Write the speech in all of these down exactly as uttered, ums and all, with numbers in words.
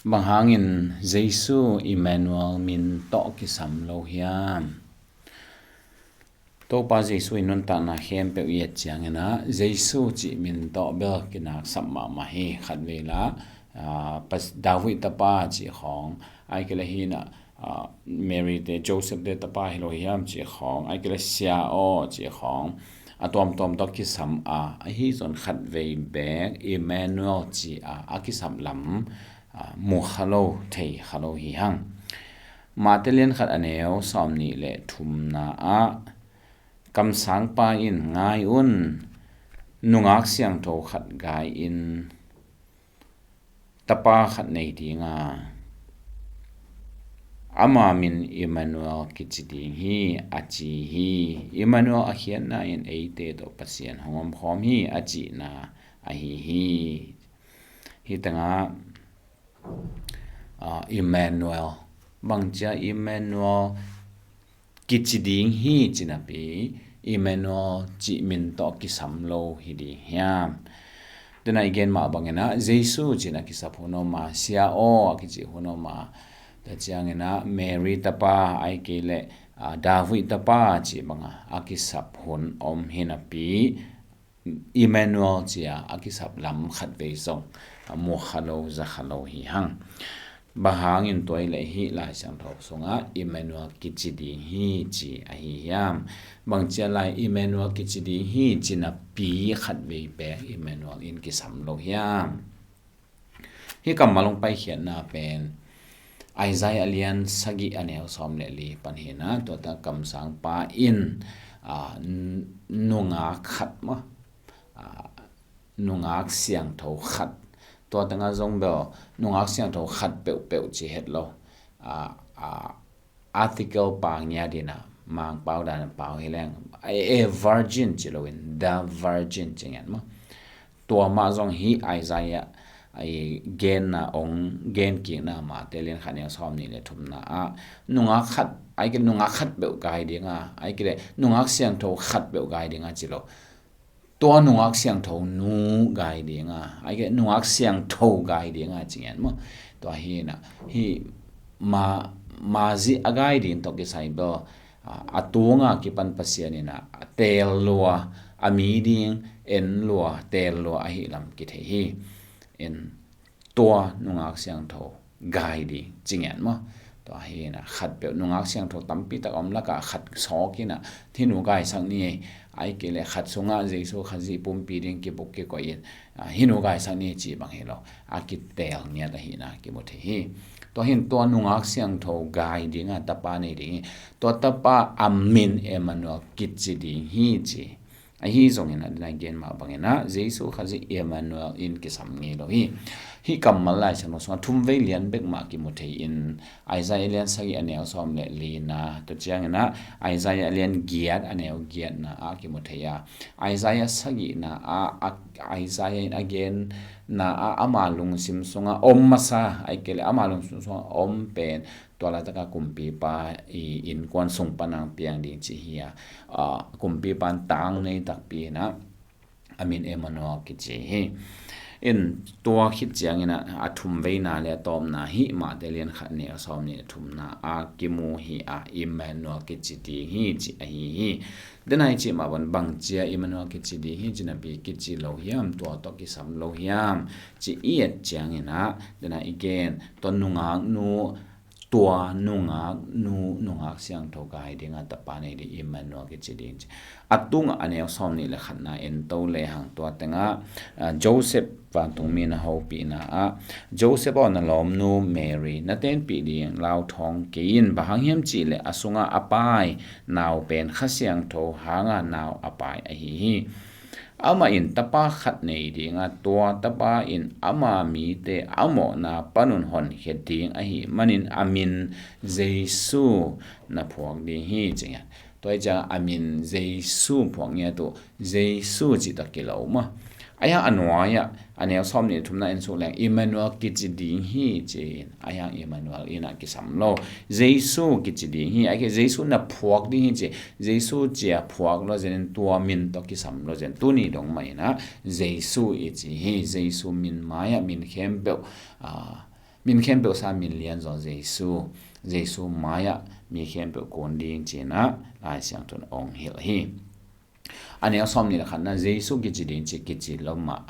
Bang hangin Jesu Emmanuel min tawh kisam lo hiam? Topa Jesu i nuntakna khempeuh i et ciangin ah Jesu cih min tawh bel kinaksap mahmah hi. Khatvei la, aa, pas-, David tapa cih khawng, ai kei le hi na, aa, Mary te Joseph te tapa hi lo hiam cih khawng, ai kei le Sia aw cih khawng, a tuamtuam tawh kisam a, ahi zong khatvei beek Emmanuel ci a, a kisap lam, aa, mu kha lo, thei kha lo hi hang. Mate lian khat a neu sawm nih le thumna ah, kamsangpa in, "Ngai un, nungak siangtho khat gai in, tapa khat nei ding a, ama min Emmanuel kici ding hi," a ci hi. Emmanuel a khiatna in eite tawh Pasian hong omkhawm hi, a cihna ahi hi. Hi tengah, ah, Emmanuel. Bangcia Emmanuel kici ding hi ci napi, Emmanuel cih min tawh kisam lo hi ding hiam? Tuna i gen mah bangin ah, Jesu cih na kisap hun om a, Sia aw a kici hun om a, tua ciangin ah Mary tapa ai kei le, ah, David tapa cih banga a kisap hun om hi napi, Emmanuel cia a kisap lam khatvei zong a mu kha lo, za kha lo hi hang. Bang hangin tua i le hih Lai Siangtho sungah Emmanuel kici ding hi ci ahi hiam? Bangcia lai Emmanuel kici ding hi ci napi khatvei beek Emmanuel in kisam lo hiam? Hih kammal hong paikhiatna pen Isaiah lian sagih a neu sawm le li pan hi na, tua ta kamsangpa in, aa, n-, nungak khat maw, aa, nungak siangtho khat. Tua tengah zong bel nungak siangtho khat peuhpeuh ci het lo. Aa, aa, article pau ngiat in a, Mangpau dan pau hi leng, a, a virgin ci loin, the virgin ci ngiat maw. Tua mah zong hih Isaiah i genna, hong genkikna Mate lian khat neu sawm nih le thumna ah, nungak khat, ai kei nungak khat peuh gai ding a, ai kei le nungak siangtho khat peuh gai ding a ci lo. Tua nungak siangtho nu gai ding a, ai kei nungak siangtho gai ding a ci ngiat maw. Tua hi na, hih ma, ma zih a gai ding tawh kisai bel, a, a tunga kipan Pasian in a, a teel lua, a mi ding en lua, teel lua ahi lam kithei hi. In tua nungak siangtho gai ding ci ngiat maw. Tua hi na, khat peuh nungak siangtho tampi tak om lakah khat sawk in a, hih nu gaisak ni, ai kei le khat sungah Jesu Khazih pumpi ding kibuk kikoih in, a, hih nu gaisak ni ci bang hi lo, a kiteel ngiat ahi na kimu thei hi. Tua hin tua nungak siangtho gai ding a, tapa nei ding hi. Tua tapa a min Emmanuel kici ding hi ci. Ahi zongin a, dena i gen mah bangin a, Jesu Khazih Emmanuel in kisam ngei lo hi. Hih kammal Lai Siangtho sungah thumvei lian bek mah kimu thei in, Isaiah lian sagih a neu sawm le lina, tua ciangin a, Isaiah lian giat a neu giatna ah kimu thei a, Isaiah sagihna ah, a, Isaiah in a genna ah ama lungsim sungah om masa, ai kei le ama lungsim sungah om pen, tua laitaka kumpipa i innkuan sung pan ang piang ding ci hi a, a, kumpipa in tang nei takpi in a, a min Emmanuel kici hi. In tua khit ciangin a, a thumveina le a tawpna hih Mate lian khat neu sawm nih le thumna a kimu hi a, Emmanuel kici ding hi ci ahi hi. Dena i cih mah bang, bangcia Emmanuel kici ding hi ci napi kici lo hiam, tua tawh kisam lo hiam ci i et ciangin a, dena i gen, tua nungak nu, tua nungak nu, nungak siangtho gai ding a, tapa nei ding, Emmanuel kici ding ci. A tungah a neu sawm nih le khatna en to lehang, tua tengah, a, Joseph vantungmi na hopihna ah, "Joseph aw, na lawmnu Mary na tenpih ding lauthawng kei in, bang hang hiam cih leh a sungah a pai nau pen Kha Siangtho hanga nau a pai ahi hi. Amah in tapa khat nei ding a, tua tapa in ama mite a mawhna panun honkhia ding ahih manin a min Jesu na phuak ding hi," ci ngiat. Tua hi ciang a min Jesu phuak ngiat uh, Jesu cih tawh kilo maw. Ahi hang a nuai-ah, a neu sawm nih thumna en suk leng, Emmanuel kici ding hi ci-in, ahi hang Emmanuel in a kisam lo. Jesu kici ding hi, ahi kei Jesu na phuak ding hi ci, Jesu cia phuak lo zen in tua min tawh kisam lo zen. Tuni dong mah in a, Jesu i ci hi, Jesu min mai-ah min khempeuh, a, Min khempeuh sang min lianzaw Jesu, Jesu mai-ah mi khempeuh kun ding ci-in ah Lai Siangtho in hong hilh hi. A neu sawmnih le khatna Jesu kici ding ci kici lo mah,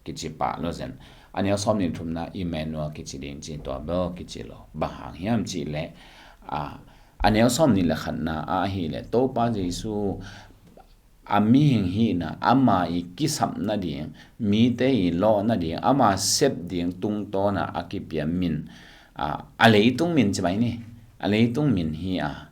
kici pah lo zen. A neu sawmnih le thumna Emmanuel kici ding ci tua bel kici lo. Bang hang hiam cih leh, a, a neu sawmnih le khatna ah ahih leh Topa Jesu a mihing hihna, ama i kisap nading, mite i lawh nading, ama sep ding tungtawn a a kipia min, a, a leitung min ci mai ni, a leitung min hi a.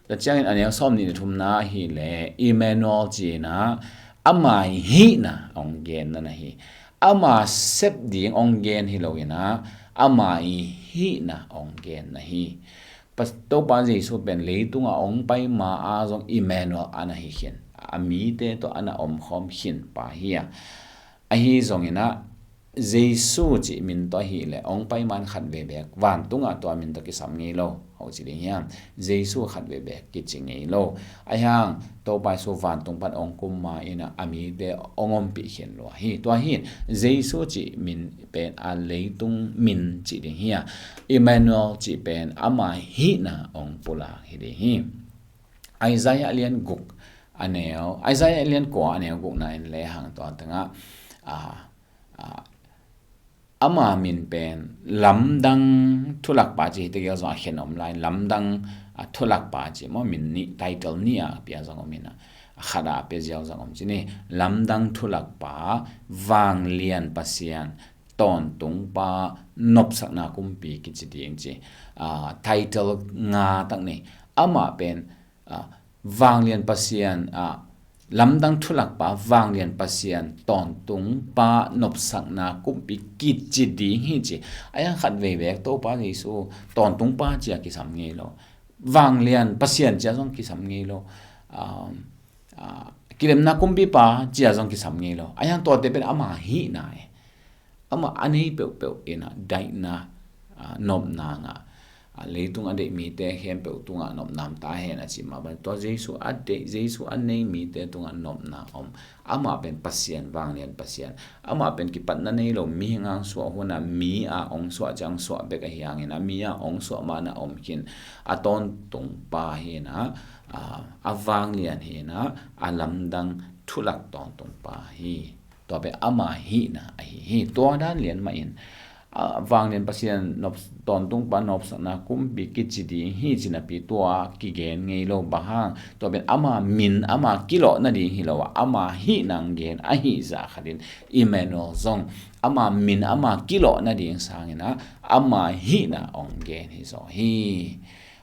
Tua ciangin a neu sawmnih le thumna ahih leh Emmanuel ci-in ah ama i hihna hong genna na hi. Ama sep ding hong gen hi lo-in ah ama i hihna hong genna hi. Pas-, Topa Jesu pen leitung ah hong pai ma-a zong Emmanuel a na hi khin, a mite tawh a na omkhawm khin pa hi a. Ahi zongin ah Jesu cih min tawh ahih leh hong pai ma-in khat vei beek vantung ah tua min tawh kisam ngei lo, ho ci ding hiam? Jesu khat vei beek kici ngei lo. Ahi hang Topa Jesu vantung pan hong kum ma-in ah a mite hong ompih khin lua hi. Tua hi Jesu cih min pen a leitung min ci ding hi a, Emmanuel cih pen ama hihna hong pulak hi ding hi. Isaiah lian guk a neu, Isaiah lian kua a neu gukna in lehang tua tengah, a, a, ama min pen lamdang thulakpa ci hi tegel zong a khen om lai, lamdang, a, thulakpa ci maw, min nih, title nih a pia zong om hi na, a khat a pia ziau zong om ci ni, lamdang thulakpa, vanglian Pasian, tawntungpa, nopsakna kumpi kici ding ci, a, title nga tak ni. Amah pen, a, vanglian Pasian, a, lamdang thulakpa, vanglian Pasian, tawntungpa, nopsakna kumpi kici ding hi ci. Ahi hang khat vei beek Topa Jesu tawntungpa ci-a kisam ngei lo, vanglian Pasian ci-a zong kisam ngei lo, a, a, kilemna kumpipa ci-a zong kisam ngei lo. Ahi hang tuate pen ama hihna e. Amah a nei peuhpeuh in ah daihna, a, nopna ngah, a, leitung a deih mite khempeuh tungah nopna om ta hen a ci mah bang, tua Jesu a deih, Jesu a nei mite tungah nopna om. Amah pen Pasian, vanglian Pasian. Amah pen kipatna nei lo mihing a hong suah, hun a mi a hong suah ciang hong suah bek ahi hangin a mi a hong suah ma-in a om khin, a tawntungpa hi in ah, a, a vanglian hi in ah, a lamdang thulak tawntungpa hi. Tua pen ama hihna ahi hi. Tua dan lian mah in, a, vanglian Pasian nop, tawntungpa, nopsakna kumpi kici ding hi ci napi tua kigen ngei lo. Bang hang? Tua pen ama min, ama kilawh nading hi lo a, ama hihna hong gen ahi zah khatin Emmanuel zong ama min, ama kilawh nading sangin ah ama hihna hong gen hi zaw hi.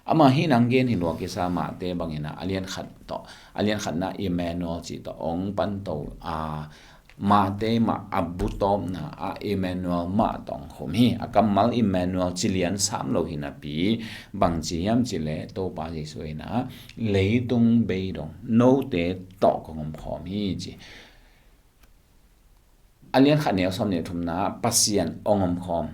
Ama hihna hong gen hi lua kisa, Mate bangin ah a lian khat tawh, a lian khatna Emmanuel cih tawh hong pan to a, Mate mah a bu tawpna ah Emmanuel mah tawh hong khum hi. A kammal Emmanuel ci lian sam lo hi napi, bang ci hiam cih leh Topa Jesu in ah leitung bei dong note tawh kong omkhawm hi ci. A lian khat neu sawmnih thumna Pasian hong omkhawm.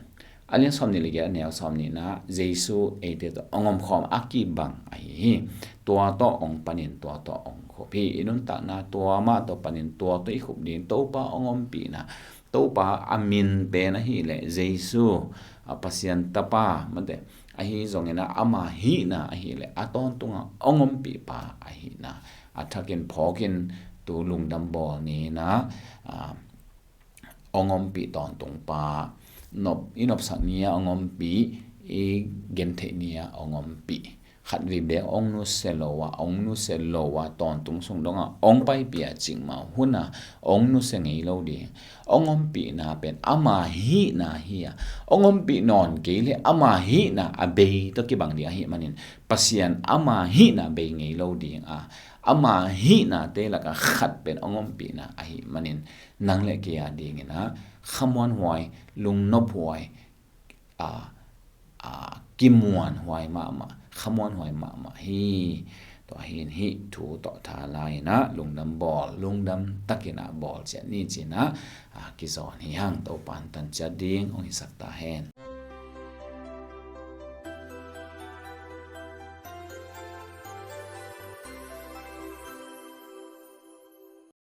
A lian sawmnih le giat a neu sawmnihna Jesu eite tawh hong omkhawm a kibang ahi hi. Tua tawh hong panin tua tawh hong khup hi. I nuntakna tua mah tawh panin tua tawh i khup ding. Topa hong ompihna, Topa a min pen ahih leh Jesu, a, Pasian Tapa, mate, ahi zongin ah ama hihna ahih leh a tawntungah hong ompihpa ahihna a thakin phawkin tu lungdam bawl ni in ah, a, hong ompih tawntungpa, nop, i nopsak ni-ah hong ompih, i gentheih ni-ah hong ompih. Khat vei bek hong nusia lo a, hong nusia lo a, tawntung sung dongah hong paipih a, cikmah hun a hong nusia ngei lo ding. Hong ompihna pen ama hihna hi a, hong ompih nawn kei leh ama hihna a bei tawh kibang ding ahih manin, Pasian ama hihna bei ngei lo ding a, ama hihnate lakah khat pen hong ompihna ahih manin, nang le kei a dingin ah khamuanhuai, lungnophuai, a, a, kimuanhuai mahmah, khamuanhuai mahmah hi. Tua hi in hih thu tawh tha la-in ah lungdam bawl, lungdam takin ah bawl ciat ni ci-in ah, a, kizawn hi hang. Topa in tan ciat ding hong hisak ta hen.